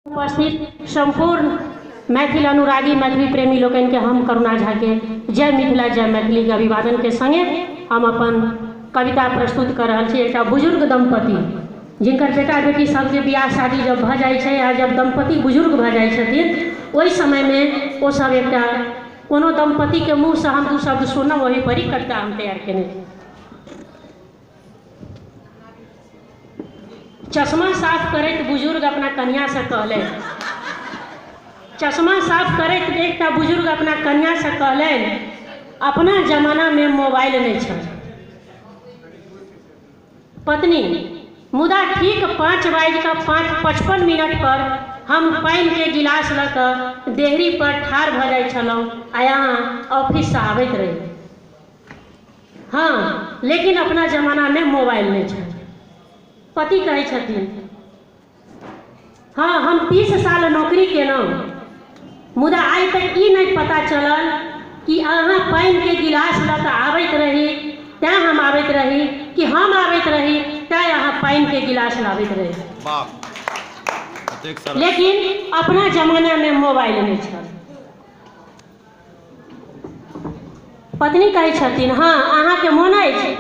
उपस्थित सम्पूर्ण मैथिल अनुरागी मैथिली प्रेमी लोकनि के हम करुणा झा के जय मिथिला जय मैथिली के अभिवादन के संगे हम अपन कविता प्रस्तुत कर रहल छी। एकटा बुजुर्ग दंपति जिनकर बेटा बेटी सबके बियाह शादी जब भऽ जाइ छै आ जब दंपति बुजुर्ग भऽ जाइ छथिन ओहि समयमे ओ सब एकटा कोनो दंपतिके मुँहसँ हम दू शब्द सुनब, ओहि पर ही कविता हम तैयार केने छी। चश्मा साफ करैत बुजुर्ग अपना कनियासँ कहलनि, चश्मा साफ करैत एकटा बुजुर्ग अपना कनियासँ कहलनि, अपना जमानामे मोबाइल नहि छल। पत्नी, मुदा ठीक 5:55 पर हम पानिके गिलास लऽ कऽ देहरी पर ठाढ़ भऽ जाइ छलहुँ आ अहाँ ऑफिससँ आबैत रही। हाँ, लेकिन अपना जमानामे मोबाइल नहि छल। पति कहै छथिन, हाँ हम 30 साल नौकरी केलहुँ, मुदा आइ तक ई नहि पता चलल कि अहाँ पानिके गिलास लऽ कऽ आबैत रही तैँ हम आबैत रही, कि हम आबैत रही तैँ अहाँ पानिके गिलास लाबैत रही। लेकिन अपना जमानामे मोबाइल नहि छल। पत्नी कहै छथिन, हाँ अहाँके मोन अछि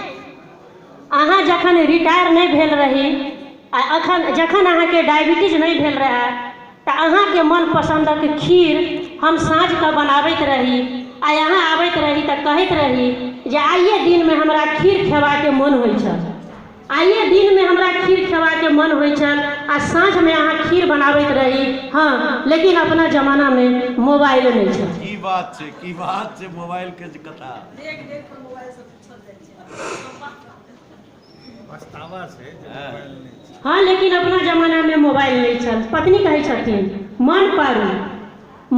अहाँ जखन रिटायर नहि भेल रही आ अखन जखन अहाँके डायबिटीज नहि भेल रहए तऽ अहाँके मनपसन्दक खीर हम साँझके बनाबैत रही आ अहाँ आबैत रही तऽ कहैत रही जे आइए दिनमे हमरा खीर खेबाके मोन होइ छल, आइए दिनमे हमरा खीर खेबाके मन होइ छल आ साँझमे अहाँ खीर बनाबैत रही। हाँ, लेकिन अपना जमानामे मोबाइल नहि छल। की बात छै, की बात छै मोबाइल के कथा। हाँ, लेकिन अपना जमानामे मोबाइल नहि छल। पत्नी कहै छथिन, मन पारू,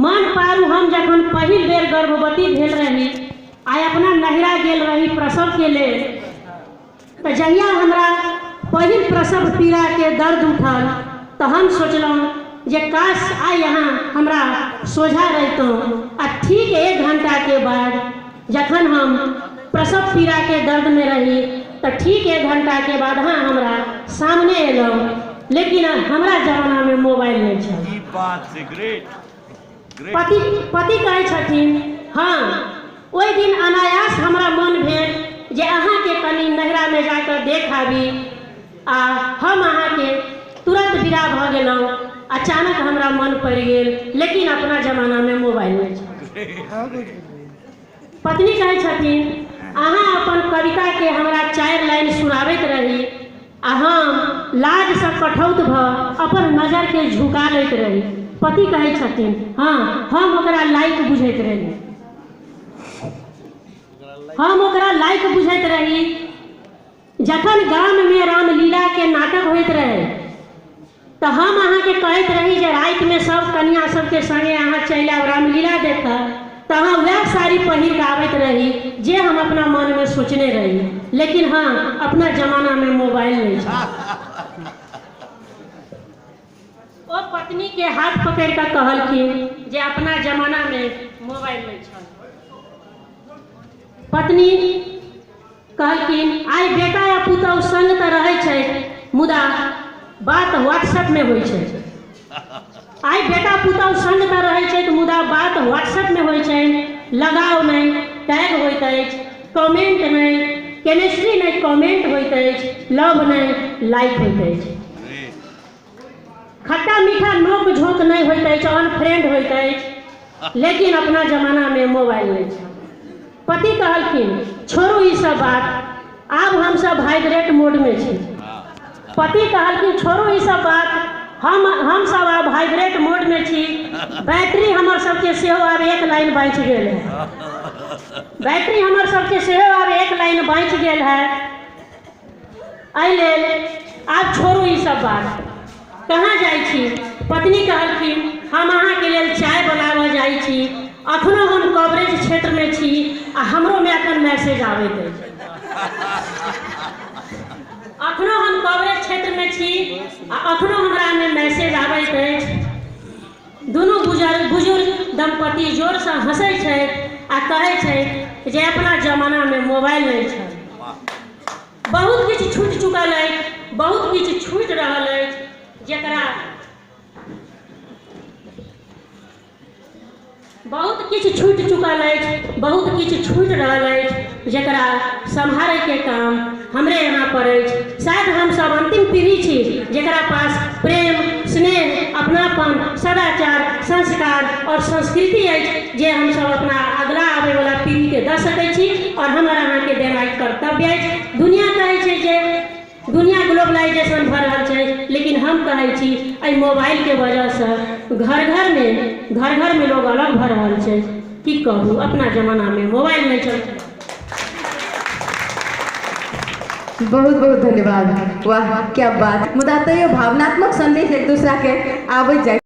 मन पारू हम जखन पहिल बेर गर्भवती भेल रही आ अपना नहिरा गेल रही प्रसवके लेल, तऽ जहिया हमरा पहिल प्रसव पीड़ाके दर्द उठल तऽ हम सोचलहुँ जे काश आइ अहाँ हमरा सोझा रहितहुँ। आ ठीक 1 घंटाके बाद जखन हम प्रसव पीड़ाके दर्दमे रही तऽ ठीक 1 घंटाके बाद अहाँ हमरा सामने एलहुँ, लेकिन हमरा जमानामे मोबाइल नहि छल। की बात छै, ग्रेट ग्रेट। पति कहै छथिन, हाँ ओहि दिन अनायास हमरा मन भेल जे अहाँके कनि नहिरामे जाकऽ देख आबी आ हम अहाँके तुरंत विदा भऽ गेलहुँ। अचानक हमरा मन पड़ि गेल, लेकिन अपना जमानामे मोबाइल नहि छल। पत्नी कहै छथिन, अहाँ अपन कविताके हमरा 4 लाइन सुनाबैत रही आ हम लाजसँ कठौत भऽ अपन नजरके झुका लैत रही। पति कहै छथिन, हाँ हम ओकरा लाइक बुझैत रही, हम ओकरा लाइक बुझैत रही। जखन गाममे रामलीलाके नाटक होइत रहै तऽ हम अहाँके कहैत रही जे रातिमे सब कनिया सबके संगे अहाँ चलि आयब रामलीला देखऽ, तऽ अहाँ वएह साड़ी पहिर कऽ आबैत रही जे हम अपना मनमे सोचने रही। लेकिन हाँ, अपना जमानामे मोबाइल नहि छल। ओ पत्नीके हाथ पकड़ि कऽ कहलखिन जे अपना जमानामे मोबाइल नहि छल। पत्नी कहलखिन, आइ बेटा या पुतहु संग तऽ रहै छै, मुदा बात व्हाट्सएपमे होइ छै। आइ बेटा पुतहु संग तऽ रहै छै, मुदा बात व्हाट्सएपमे होइ छै। लगाव नहि, टैग होइत अछि, कमेंट नहि, केमिस्ट्री नहि, कमेंट होइत अछि, लव नहि, लाइक होइत अछि। खट्टा मीठा नोक झोंक नहि होइत अछि, अनफ्रेंड होइत अछि। लेकिन अपना जमानामे मोबाइल नहि छल। पति कहलखिन, छोड़ू ई सब बात, आब हमसब हाइब्रेट मोडमे छी। पति कहलखिन, छोड़ू ई सब बात, हमसब आब हाइब्रेट मोडमे छी। बैटरी हमर सबके सेहो आब 1 लाइन बाँचि गेल है, बैटरी हमर सबके सेहो आब 1 लाइन बाँचि गेल है, एहि लेल आब छोड़ू ई सब बात। कहाँ जाइ छी? पत्नी कहलखिन, हम अहाँके लेल चाय बनाबऽ जाइ छी, अखनो हम कवरेज क्षेत्रमे छी आ हमरोमे एखन मैसेज आबैत अछि। अखनो हम कवरेज क्षेत्रमे छी आ अखनो हमरामे मैसेज आबैत अछि। दुनू बुजुर्ग दंपति जोरसँ हँसै छथि आ कहै छथि जे अपना जमानामे मोबाइल नहि छल। बहुत किछु छूटि चुकल अछि, बहुत किछु छूटि रहल अछि, जकरा बहुत किछु छूटि चुकल अछि, बहुत किछु छूटि रहल अछि, जकरा सम्हारैके काम हमरे यहाँ पर अछि। शायद हमसभ अन्तिम पीढ़ी छी जकरा पास प्रेम, स्नेह, अपनापन, सदाचार, संस्कार आओर संस्कृति अछि, जे हमसभ अपना अगला आबैवला पीढ़ीके दऽ सकै छी आओर हमर अहाँके देनाइ कर्तव्य अछि। दुनिया कहै छै जे दुनिया ग्लोबलाइजेशन भऽ रहल छै, लेकिन हम कहै छी एहि मोबाइलके वजहसँ घर घरमे घर घरमे लोग अलग भऽ रहल छै। की कहू, अपना जमानामे मोबाइल नहि छल। बहुत बहुत धन्यवाद। वाह, क्या बात! मुदा तैयो भावनात्मक संदेश एक दूसरा के आबैत जाय।